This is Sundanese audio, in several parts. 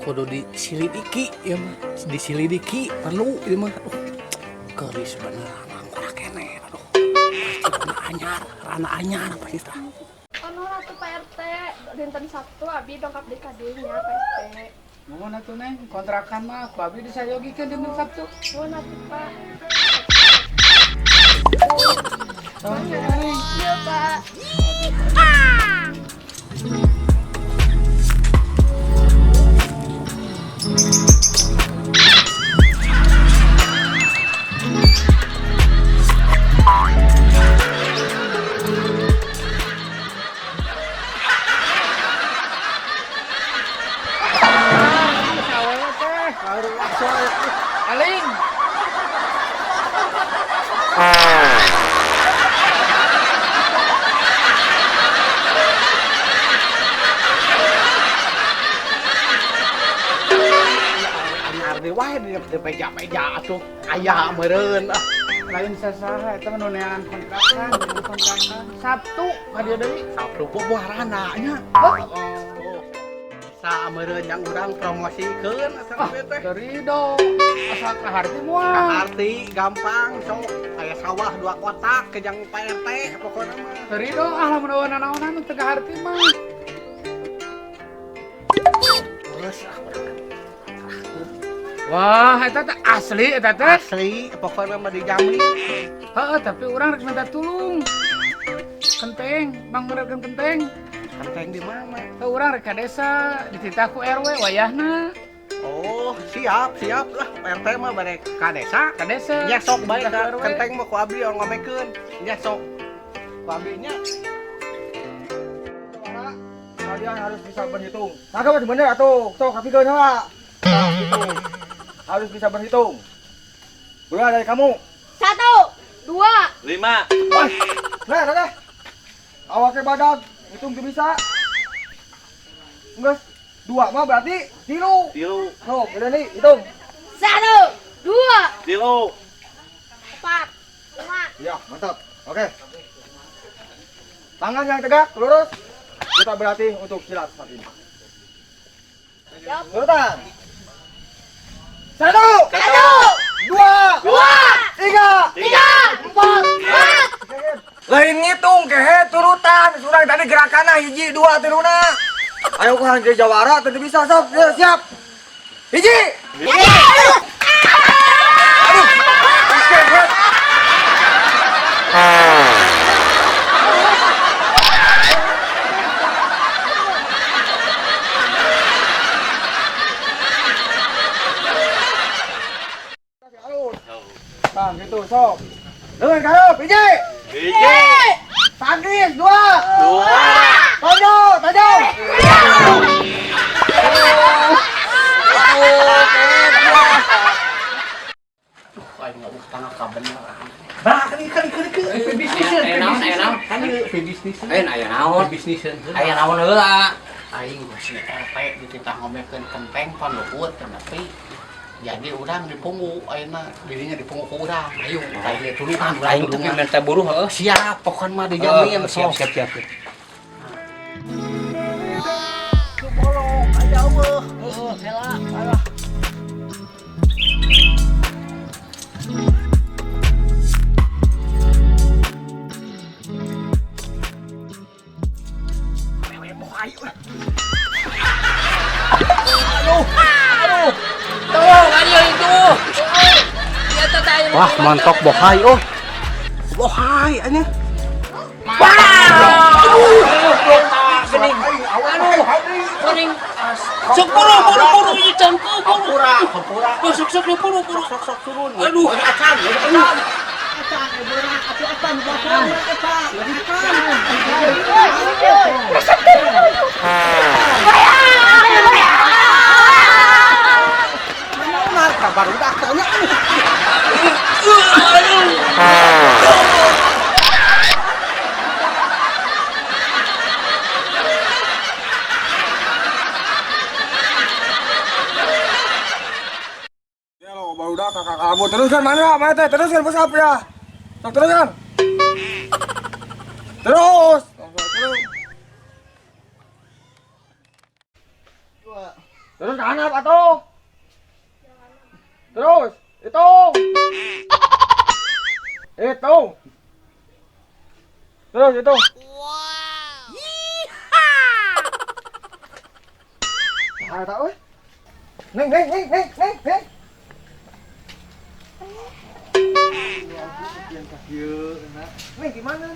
Kudu disilidiki ya mah, disilidiki perlu ieu mah. Aduh, keris beneran angkora keneh. Aduh, pasti rana anyar, rana anyar pasti tah. Ono atuh Pak RT, dinten Sabtu abi dongkap deui ka dieu nya Pak RT. Nuhun atuh, Neng, kontrakan mah ku abi disayogikeun dinten Sabtu. Nuhun atuh, Pak. Sama-sama, Neng. Iya, Pak. Sawewe teh. Aling. Anyar deui wae di meja-meja atuh aya meureun ah. Lain sasaha eta mah nu neangan kontrakan, nu kontrakan. Sabtu ka dieu deui. Sabtu buah rana nya. Oh. Bisa meureun yang urang promosikeun asa Ah, teh. Terido. Asal kaharti moal. Kaharti gampang sok aya sawah dua kotak kejang Pak RT pokona mah. Terido ah lamun eueuh nanaonan teu kaharti mah. Geus ah urang. Wah, eta teh asli eta teh. Asli pokona mah dijamin. Heeh, tapi urang rek minta tulung. Kenteng, bang benerkeun kenteng. Kenteng di mana? Heuh, urang rek ka desa, dititah ku RW wayahna. Oh, siap, siap lah. Pak RT mah bade ka desa. Ka desa. Nya sok bae Dititah ka ku RW. kenteng mah ku abdi orang ngomekeun. Nya sok. Ku abdi nya. Kalian harus bisa berhitung. Nah, kamu bener atuh. Sok kapikeun heula. Nah, gitu. Harus bisa berhitung. Mulai dari kamu. 1, 2, 5. Wah, nah, nah, nah. Awaknya badag, hitung tuh bisa. Enggak, 2 mah berarti 3. 3. Sok, udah nih, hitung. 1, 2, 3. 4, 5. Ya, mantap. Oke. Tangan yang tegak, lurus. Kita berlatih untuk silat saat ini. Siap. Urutan. 1, 1, 2, 2, 3, 3, 4. 4. Lain ngitung kehe turutan. Surang tadi gerakanna 1, 2 tiluna. Ayo kurang jadi jawara tadi bisa sok. Ya, siap. 1. Aduh. Kehe. Nah, gitu sok. Dengan karup, 1. 1. Tangkis, 2. 2. Tajo, tajo. Duh, aing ngeueuh tanah kabeneran. Bah, kali kali kali kali. Bisnis, Aya naon, aya naon? Kan ieu bisnis. Aya naon? Bisnis. Aya naon heula? Aing si RT dititah ngomekeun kenteng pan luhur teu nepi. Jadi urang dipunggu ayeuna dirinya dipunggu ku urang. Ayo, ayo tulungan urang Aing teu tulungan. minta buruh heuh. Siap, pokon mah dijamin. Siap, siap, siap. Bolong aya eueuh. Heueuh, heula. Alah. Wewe bohai ulah. Aduh, aduh. Tolong ayo itu. Wah, mantok bohai oh. Bohai anya. Geuning. Aduh, geuning. Sok buru buru buru ieu cangkeul buru. Hampura, hampura. Sok sok buru buru. Sok sok turun. Aduh. Acan, acan. Acan, beurang atuh acan belakang eta. Mana kabar udah tanya. Ya lo, baru udah kakak kamu teruskan mana, mana teh teruskan push up ya. Sok teruskan. Terus. Terus. Terus ke handap atuh. Terus, hitung. Hitung. Terus hitung. Wow. Yeehaw. Ah, tak euy. Neng, neng, neng, neng, neng, neng. Neng gimana?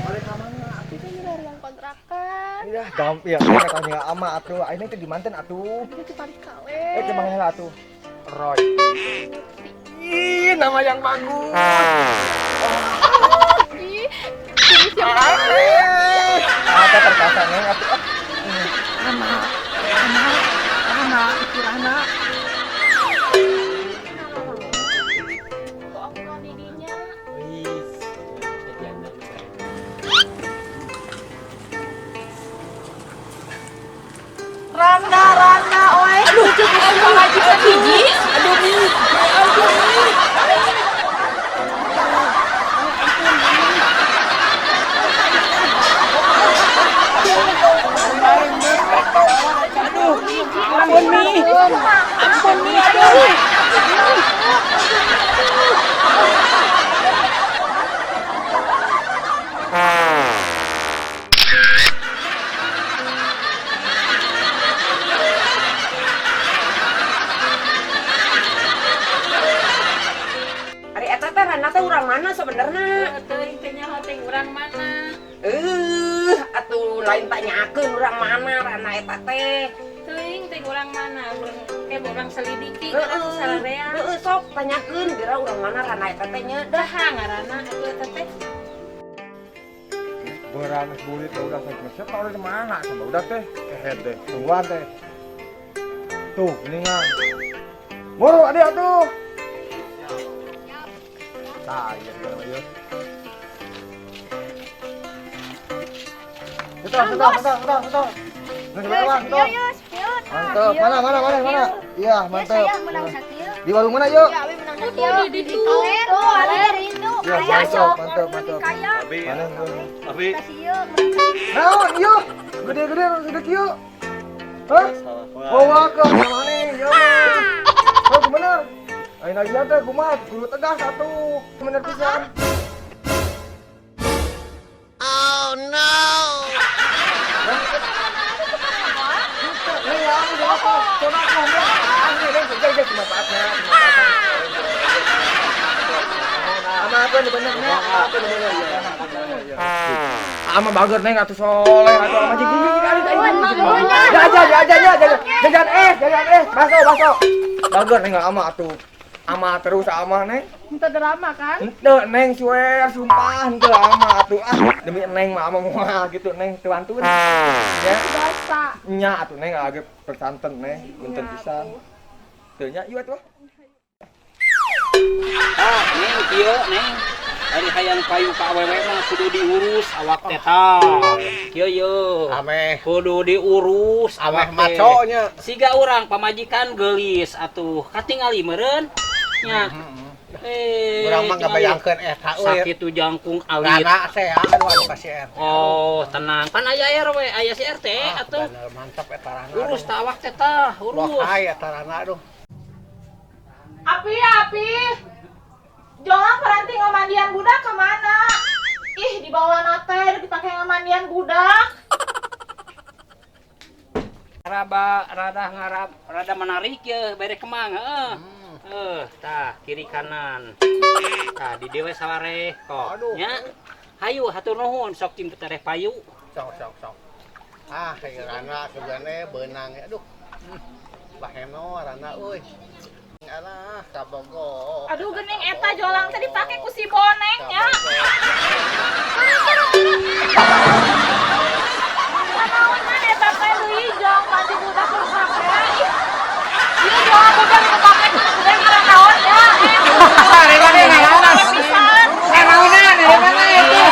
Balik ka mana? Itu nyari yang kontrakan. Iya, gampang ya. Kalau nggak ama atuh, aing teh di manten atuh. Itu di Parikale. Eh, di mana atuh? Roy. Ih, nama yang bagus. Ih, ini siapa? Ada perkasa neng atuh. Rana, Rana, Rana, itu Rana. Kok aku nggak didinya? Randa, Randa, oi. Aduh, aduh, majikan hiji. Aduh, Mi. Aduh, Mi. Aduh, ampun Mi. Ampun Mi, aduh. Ari eta teh Randa teh urang mana sebenarnya? Teuing teh nyaho teh urang mana? Atuh lain tanyakeun urang mana Randa eta teh. Teuing teh urang mana? Urang kayak urang selidiki kana sararea. Heeh, sok tanyakeun geura urang mana Randa eta teh nya. Daha ngaranna atuh eta teh. Berang bulit udah sampai siapa udah di mana sama udah teh kehed deh tungguan teh. Tuh, geningan. Buru adik atuh. Tah, iya iya iya. Sudah, sudah, sudah, sudah, sudah. Nah, mantap. Mana, mana, mana, mana? Iya, mantap. Di warung mana, yuk? Di ditu. Iya, mantap, mantap, mantap. Mana? Tapi. Naon, yuk. Gede-gede, gede kieu. Hah? Bawa ke mana, yuk. Oh, bener. Ayo lagi teh kumaha, kudu tegas atuh. Bener pisan. Oh no. Ama bager neng atuh soleh atuh ama jeung gigi kali teh. Jajan jajan jajan jajan jajan baso baso. Bager neng ama atuh. Ama terus ama neng. Minta drama kan? Henteu neng swear sumpah henteu ama atuh ah demi neng mah ama moal gitu neng teu wantun. Ya. Biasa. Nya atuh neng lagi persanten neng punten pisan. Teu nya ieu atuh. Ah, neng kieu neng. Ari hayang payu ka awewe mah kudu diurus awak teh tah. Kieu ye. Ameh. Kudu diurus Ameh awak teh. maco nya. Siga urang pamajikan geulis atuh katingali meureun nya. Urang mah ngabayangkeun eta euy. Sakitu jangkung alit. Rana teh aduh anu ka si RT. Oh, tenang. Pan aya RW, aya si RT atuh. Bener mantap eta Rana. Urus tah awak teh tah, urus. Wah, eta Rana aduh. Api, api. Jolang peranti ngamandian budak kemana? Ih, dibawa nate dipakai ngamandian budak. Raba rada ngarap, rada menarik ya, bere kemang, heeh. Tah kiri kanan. Tah di dewe sawareh kok. Nya. Hayu hatur nuhun sok cing tereh payu. Sok sok sok. Ah, ieu Rana sugane beunang aduh. Baheno Rana euy. Alah, kabogo. Aduh gening eta jolang teh dipake ku si boneng nya. Kanaonan eta teh deui jong mandi budak dipake. Ieu jolang budak dipake ku budak ngaran naon nya. Rewane naonan. Naonan, rewane itu.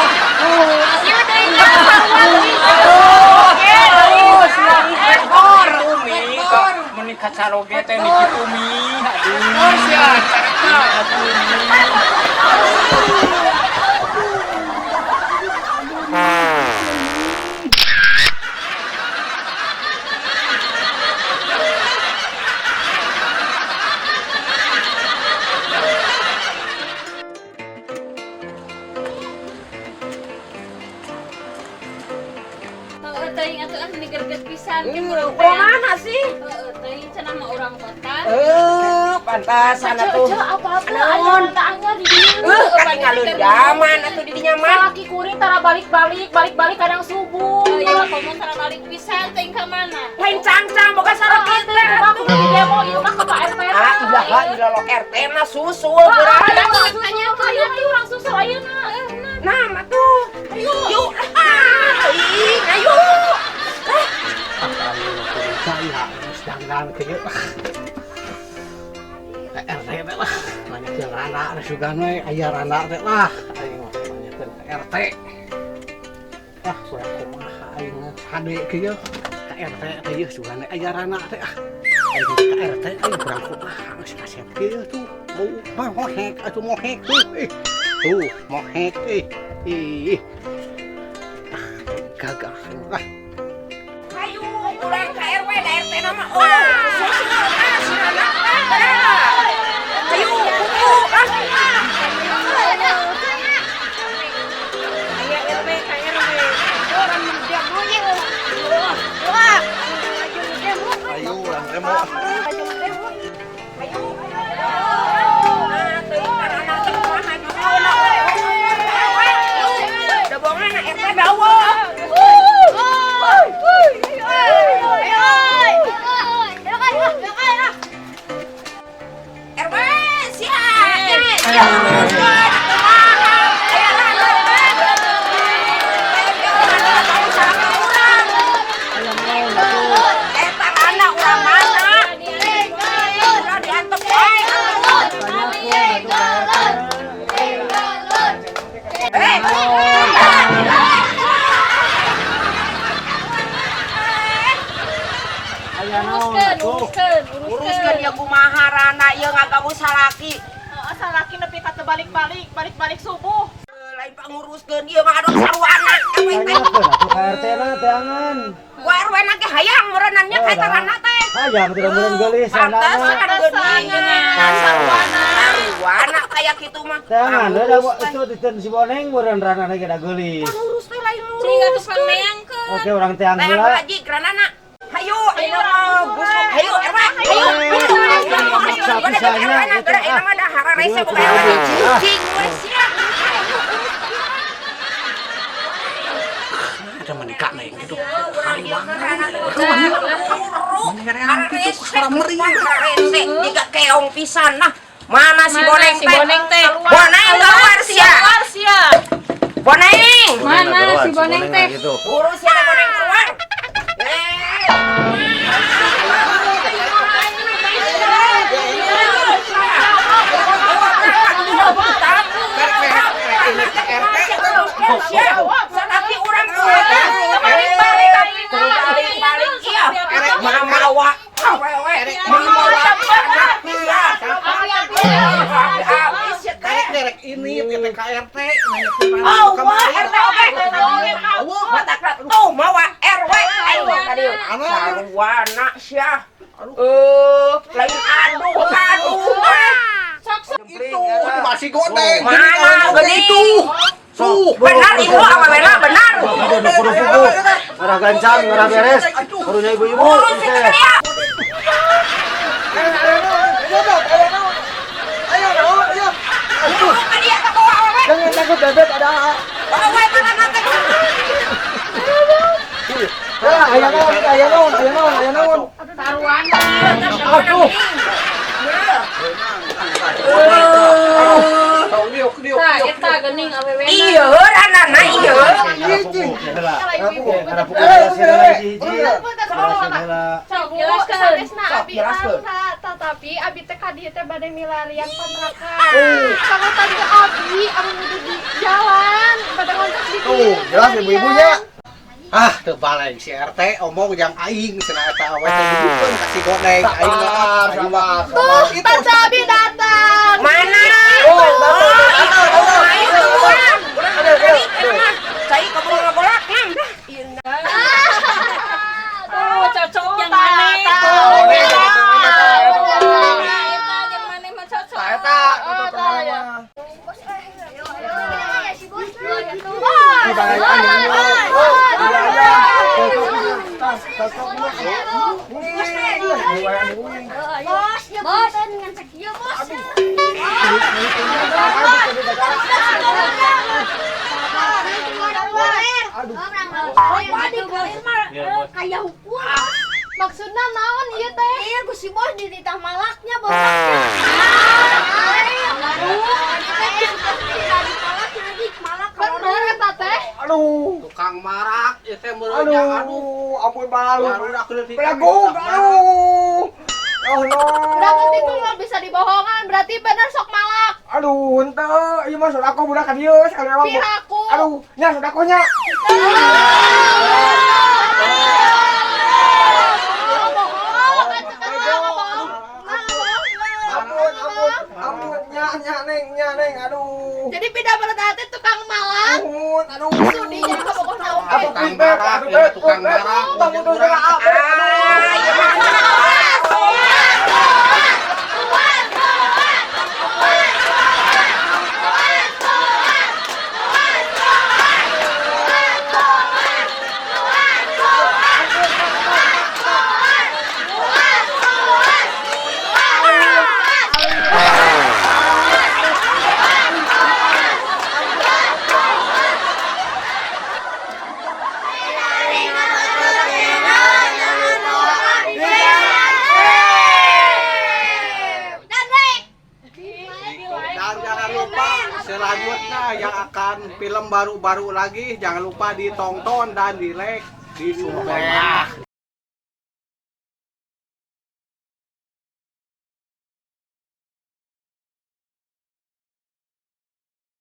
Ieu deui nya sarua deui. Terus, rekor. Umi kok menikah caroge teh niki Umi. Aduh, sia, careka. Pisan ke urang Urang mana sih? Heeh, teuing cenah mah urang kota. Pantasan atuh. Ceu, apa-apa aya randa anyar di dieu. Katinggalun zaman atuh di dinya mah. Salaki kuring tara balik-balik, balik-balik kadang subuh. Ieu mah komo tara balik pisan teuing ka mana? Lain cangcang boga salaki teh. Mah kudu di demo ieu mah ke Pak RT. Ah, ilah ilah RT na susul urang. Ayo, ayo urang susul ayeuna. Nah, mah tuh. Yuk. Ih, ayo. Saya sedang kieu. RT teh lah, nanyakeun randa sugan we aya randa teh lah. Aing mah nanyakeun ka RT. Ah, kurang kumaha aing mah hade kieu. Ka RT teh ieu sugan we aya randa teh ah. Aing ka RT aing kurang kumaha geus kasep kieu tuh. Bau mohek atuh mohek tuh. Ih. Tuh, mohek ih. Ih. Ah, gagah lah. Hayu, urang ka RW da RT na mah. Oh, susul ah si randa. Ayo, kuku ah. Aya RW ka RW. Urang demo ye. Wah. Ayo urang demo. Ayo. Nah, teuing anak teh kumaha judulna. Da bongan RT dawa. RW siap. Eta randa urang mana? Ulah diantep wae. Uruskeun, uruskeun, Uruskeun ieu kumaha randa ieu ngaganggu salaki. Heeh, salaki nepi ka teu balik-balik, balik-balik subuh. Lain panguruskeun ieu mah aduh saruana. Tanyakeun atuh ka RT na teangan. Ku RW na ge hayang meureunannya ka eta randa teh. Hayang tidak meureun geulis randana. Pantesan geuningan saruana. Saruana kaya kitu mah. Teangan da itu diteun si Boneng meureun randana ge da geulis. Pangurus teh lain Cing atuh nguruskeun. pameangkeun. Oke urang teang Teang heula. heula jig randana. Hayu, ayo busuk. Hayu RW, hayu. Maksa pisannya itu ah. Mah da hararese boga RW cicing we sia. Ada menikah neng gitu. Hararese jiga keong pisan nah. Mana si Boneng si teh? Boneng teh? Boneng keluar sia. Keluar sia. Boneng. Mana si Boneng teh? Gitu. Urus sia Boneng keluar. Salaki urang balik-balik iya. Mamawa awewe mamawa Derek ini TK RT Oh, RT oke. Matakna tuh mawa RW ayo ka dieu. Sarwana sia. Lain aduh aduh. Itu masih godeng. Mana geuning? Itu. Tuh, Benar ibu awewena benar. Kudu kudu kudu. Ngarah gancang, ngarah beres. Kudunya ibu-ibu. Urus itu Teh. dia. Ayo naon, ayo. Urus ka dia ka bawa awewe. Jangan takut bebek ada. Awewe mana teh. Ah, aya naon, aya naon, aya naon, aya naon. Taruana. Aduh. Tah eta geuning awewena. Iya, randana iya. Jelasin heula. Sok Jelaskeun. sanesna abi Jelaskeun. randa, tetapi abi teh ka dieu teh bade milarian kontrakan. Kalau tadi abi anu nuju di jalan, pada ngontrak di dieu. Tuh, jelas ibu-ibunya. Ah, teu baleng si RT omong jang aing cenah eta awe teh dudukeun ka si Godeng aing mah. Sabar, sabar. Tuh, tante abi datang. Mana? Oh, datang, datang, datang. Ayo urang. Urang balik eta mah. Cai kabur ngagolak ngam. Tuh cocok yang mana? Tuh, Nah, eta yang mana mah cocok. Eta, Wah, Ini Tah, cocok mah. Nih, Bos, ya bos dengan sakieu bos. Aduh. Kayak hukum. Maksudnya naon ieu teh? Iya, ku si bos dititah malaknya bos. Bener eta teh. Aduh. Tukang marak ieu teh meureunnya aduh. Aduh, ampun balalu. Belagu, aduh. Oh no. Berarti itu nggak bisa dibohongan, berarti bener sok malak. Aduh, henteu, ieu mah sodako budak ka dieu sekali emang. Piraku. Aduh, nya sodakonya. Ampun, ampun, ampun, nya nya neng, nya neng, aduh. Jadi pindah berarti tukang malak. Ampun, aduh. Sudi jadi kabogoh naon. Aduh, Tukang marak, ya, tukang marak. Tong putus geura, Dan jangan lupa selanjutnya yang akan film baru-baru lagi jangan lupa ditonton dan di like, di subscribe.